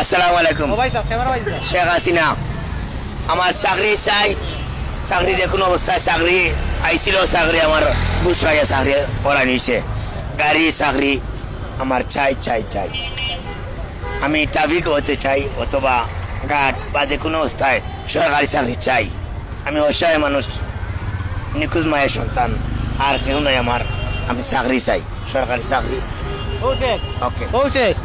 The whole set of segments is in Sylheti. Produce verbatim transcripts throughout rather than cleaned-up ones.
আসসালামু আলাইকুম। ও ভাই সাহেব, ক্যামেরা ভাই সাহেব। শেখ হাসিনা, আমার চাকরি চাই, চাকরি যে কোনো অবস্থায় চাকরি আইছিল, চাকরি আমার ঘুষ খাইয়া চাকরি করানি হইছে। গাড়ি চাকরি আমার চাই, চাই, চাই। আমি ট্রাফিক হতে চাই, অথবা গার্ড বা যে কোনো অবস্থায় সরকারি চাকরি চাই। আমি অসহায় মানুষ, নিখোঁজ মায়ের সন্তান, আর কেউ নাই আমার। আমি চাকরি চাই, সরকারি চাকরি। ও শেখ। ওকে। ও শেখ।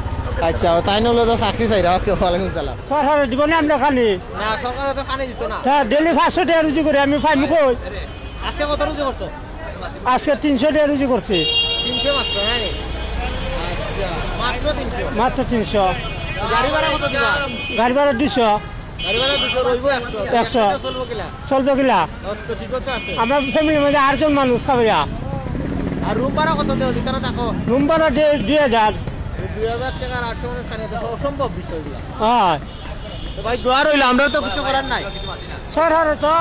আচ্ছা, ও তাইন অইলো তো চাকরি চাইরা। ওকে, ওয়ালাইকুম সালাম। সরকারে দিবো নি আমরারে খানি? না, সরকারে তো খানি দিতো না। তা ডেইলি পাঁচশো টেকা রুজি করি, আমি পাইমু কই? আজকে কত রুজি করছো? আজকে তিনশো টেকা রুজি করছি। তিনশো মাত্র, হ্যাঁ নি? আচ্ছা, মাত্র তিনশো? মাত্র তিনশো। গাড়ি ভাড়া কত দিবা? গাড়ি ভাড়া দুইশো। গাড়ি ভাড়া দুইশো, রইবো একশো। একশো। চলবো কিলা? চলবো কিলা? ও তো ঠিক আছে। আমরা ফ্যামিলির মধ্যে আটজন মানুষ খাবাইয়া। আর রুম ভাড়া কত দেও? যেখানে থাকো? রুম ভাড়া দে-, দুই হাজার। এই দুই হাজার টেকার আটশো মানুষ খানি তো অসম্ভব বিষয় এগুলা। হ্যাঁ। তো ভাই, দোয়া রইল, আমরা তো কিছু করার নাই। সরকারে তো,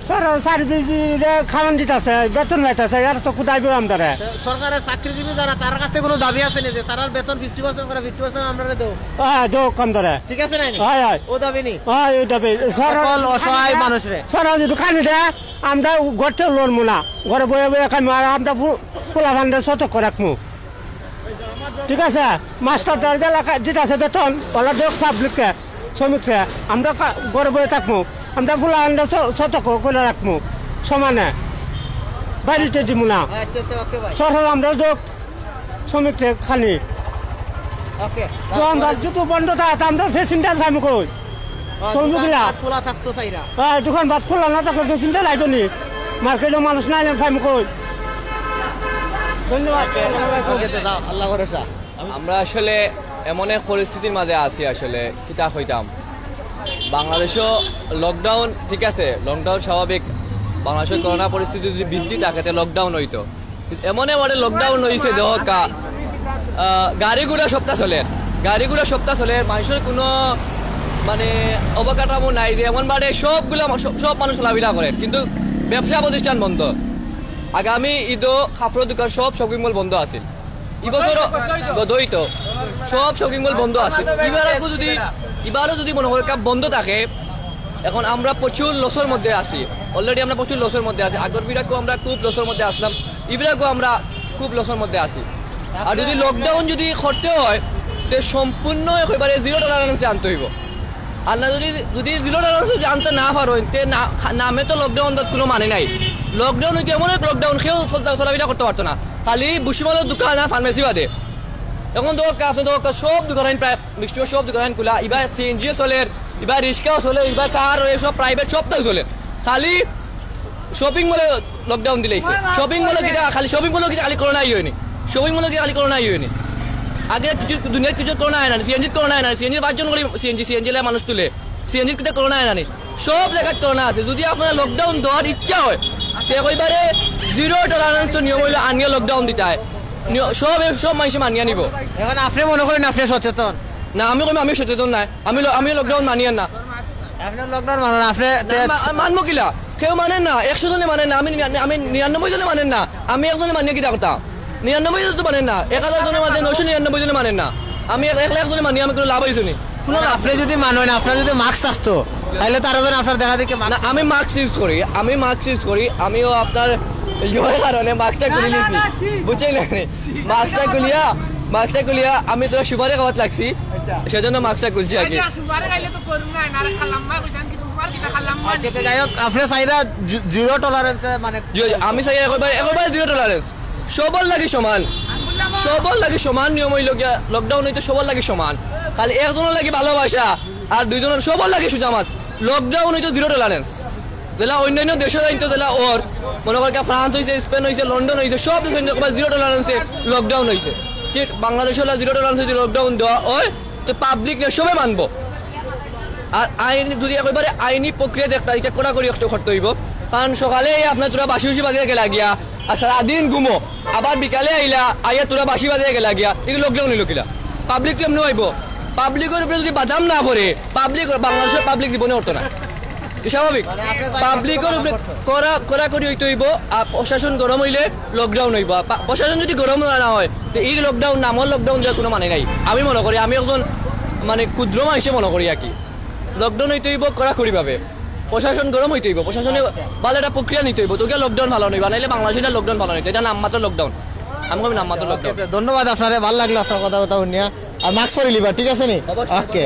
সরকারে চাকরি দিছে, খাওয়ান দিতাছে, বেতন পাইতাছে, আর তো কুদাইবো আমরারে। তো সরকারের চাকরিজীবী যারা, তার কাছ থেকে কোনো দাবি আছে নি যে তারার বেতন ফিফটি পার্সেন্ট করে ফিফটি পার্সেন্ট আমরারে দেও? হ্যাঁ, দেও কম ধরে। ঠিক আছে না নি? হয়, হয়। ও দাবি নি? হয়, ওই দাবি। সরকার সকল অসহায় মানুষরে। সরকার যদি খানি দেয়, আমরা গড়তে লড়মু না, ঘরে বইয়া বইয়া খাইমু, আর আমরা ফু-, ফুলা ফান্ডে সতর্ক রাখমু। ঠিক আছে, মাস্টার দরজা লাগা দিতাছে বেতন, ওলা দেখ পাবলিকরে, শ্রমিকরে, আমরা কা-, ঘরে বইয়া থাকমু, আমরা ফুলা ফান্ডে স-, সতর্ক করে রাখমু, সমানে বাড়িতে দিমু না। আচ্ছা, আচ্ছা, ওকে ভাই। সরকার আমরা দেখ শ্রমিকরে খানি। ওকে। দোকানপাট যত বন্ধ থাকে, আমরা প্যাসেঞ্জার খাইমু কই? হ্যাঁ, চলবো দোকান কিলা? পাট খোলা থাকতো চাইরা। হ্যাঁ, দোকানপাট খোলা না থাকে, প্যাসেঞ্জার আইতো নি? মার্কেটে মানুষ নাই, আমি খাইমু কই? ধন্যবাদ। ওকে, তো যাও, আল্লাহ ভরসা। আমরা আসলে এমন এক পরিস্থিতির মাঝে আছি, আসলে কিতা কইতাম। বাংলাদেশও লকডাউন, ঠিক আছে, লকডাউন স্বাভাবিক। বাংলাদেশের করোনা পরিস্থিতি যদি বৃদ্ধি থাকে, তে লকডাউন হইতো। এমন এবারে লকডাউন হইছে, দেখো কা, আহ, গাড়ি ঘোড়া সবটা চলে, গাড়ি ঘোড়া সবটা চলে, মানুষের কোনো মানে অবকাঠামো নাই যে এমন বারে সবগুলা মা-, সব, সব মানুষ চলাফেরা করে, কিন্তু ব্যবসা প্রতিষ্ঠান বন্ধ। আগামী ঈদও কাপড়ের দোকান, সব শপিং মল বন্ধ আছে। এই বছরও গ-, দই তো সব শপিং মল বন্ধ আছে। এবারও যদি, এবারও যদি মনে করো কাপ বন্ধ থাকে, এখন আমরা প্রচুর লসের মধ্যে আছি, অলরেডি আমরা প্রচুর লসের মধ্যে আছি। আগর ফিরাকও আমরা খুব লসের মধ্যে আসলাম, ইফিরাকও আমরা খুব লসের মধ্যে আছি। আর যদি লকডাউন যদি করতে হয়, তে সম্পূর্ণ একেবারে জিরো টলারেন্সে আনতে হইব। আর না যদি, যদি জিরো টলারেন্সে যদি আনতে না পারো, তে না, নামে তো লকডাউন তার কোনো মানে নাই। লকডাউন হইতে এমন এক লকডাউন, কেউ চলতে, চলাফেরা করতে পারতো না, খালি ভুসিমালের দোকান আর ফার্মেসি বাদে। এখন তো আপনি তো সব দোকান প্রায় মিষ্টিমা সব দোকান খোলা, ইবা সিএনজিও চলের, ইবা রিক্সাও চলের, ইবা কার, এই সব প্রাইভেট সবটাও চলের। খালি শপিং মলে লকডাউন দিলাইছে। শপিং মলে কিতা খালি, শপিং মলে কিতা খালি করোনাই হয়নি? শপিং মলে কিতা খালি করোনাই হয়নি? আগে কিছু দুনিয়ার কিছু করোনা হয় না, সিএনজি করোনা হয় না, সিএনজি পাঁচজন করে সিএনজি, সিএনজি লে মানুষ তুলে, সিএনজি কিতা করোনা হয় না নি? সব জায়গায় করোনা আছে। যদি আপনার লকডাউন দেওয়ার ইচ্ছা হয়, তে কইবারে জিরো টলারেন্স তো নিয়ম হইলে আনিয়ে লকডাউন দিতে হয়। নিয়-, সব, সব মানুষে মানিয়ে নিব। এখন আপনি মনে করেন আপনি সচেতন? না, আমি কইম আমি সচেতন নাই। আমি ল-, আমি লকডাউন মানিয়ার না। আপনি লকডাউন মানেন, আপনি না, তে- মা-, মানবো কিলা? কেউ মানেন না, একশো জনে মানেন না, আমি নিরা-, আমি নিরানব্বই জনে মানেন না, আমি একজনে মানিয়া কিতা করতাম? নিরানব্বই জন তো মানেন না, এক হাজার জনে মানেন, নয়শো নিরানব্বই জনে মানেন না। আমি এক, এক লাখ জনে মানি, আমি কোনো লাভ হইছে নি? কোনো মানে লাভ আপনি নাই। যদি মানেন, আপনার যদি মাস্ক থাকতো, তাহলে তারা যেন আপনার দেখা দেখি মাস্ক না, আমি মাস্ক ইউজ করি, আমি মাস্ক ইউজ করি, আমিও আপনার ইয়ের কারণে মাস্কটা খুলি নিছি, বুঝছেন না? মাস্কটা খুলিয়া, মাস্কটা খুলিয়া আমি তোরা সুপারি খাওয়াত লাগছি, আচ্ছা। সেজন্য মাস্কটা খুলছি আর কি। আচ্ছা, সুপারি খাইলে তো করুন না, না রে, খালাম্মা কইতাম কি তোমার কিতা খালাম্মা? আচ্ছা, তো যাই হোক, আপনি চাইরা জি-, জিরো টলারেন্সে মানে জি, জি, আমি চাই একেবারে, একেবারে জিরো টলারেন্স। সবার লাগি সমান, সবার লাগি সমান নিয়ম হইল গিয়া, লকডাউন হইতে সবার লাগি সমান। খালি একজনের লাগি ভালোবাসা, আর দুইজনের, সবার লাগি সুজামাত। লকডাউন হইতে জিরো টলারেন্স। যেলা অন্যান্য দেশে যাইতো যেলা ওর, মনে কর ফ্রান্স হইছে, স্পেন হইছে, লন্ডন হইছে, সব দেশে একেবারে জিরো টলারেন্সে লকডাউন হইছে। ঠিক বাংলাদেশে হলে জিরো টলারেন্সে যদি লকডাউন দেওয়া হয়, তো পাবলিক না সবে মানবো। আর আইন যদি একেবারে আইনি প্রক্রিয়া দেখতে, এটা কড়াকড়ি একটু করতে হইব। কারণ সকালে এই আপনার তোরা বাসি উসি বাজিয়ে গেলা গিয়া, আর সারাদিন ঘুমো, আবার বিকালে আইলা, আইয়া তোরা বাসি বাজিয়ে গেলা গিয়া, এগুলো লকডাউন হইল কিলা? পাবলিক তো এমনি হইব। পাবলিকের উপরে যদি বাদাম না করে, পাবলিক, বাংলাদেশের পাবলিক জীবনে উঠতো না। কি স্বাভাবিক? পাবলিকের উপরে করা, কড়াকড়ি হইতে হইব, আর প্রশাসন গরম হইলে লকডাউন হইব। আর পা-, প্রশাসন যদি গরম না হয়, তো এই লকডাউন, নামর লকডাউন দেওয়ার কোনো মানে নাই। আমি মনে করি, আমি একজন মানে ক্ষুদ্র মানুষে মনে করি আর কি। লকডাউন হইতে হইব কড়াকড়ি ভাবে, প্রশাসন গরম হইতে হইব, প্রশাসনে ভালো একটা প্রক্রিয়া নিতে হইব। তোকে লকডাউন ভালো নইবা, নাইলে বাংলাদেশে এটা লকডাউন ভালো নইতো, এটা নামমাত্র লকডাউন। আমি কই নামমাত্র লকডাউন। ধন্যবাদ আপনারে, ভালো লাগলো আপনার কথা কথা শুনিয়া। আর মাস্ক পরিলিবা, ঠিক আছে নি? ওকে।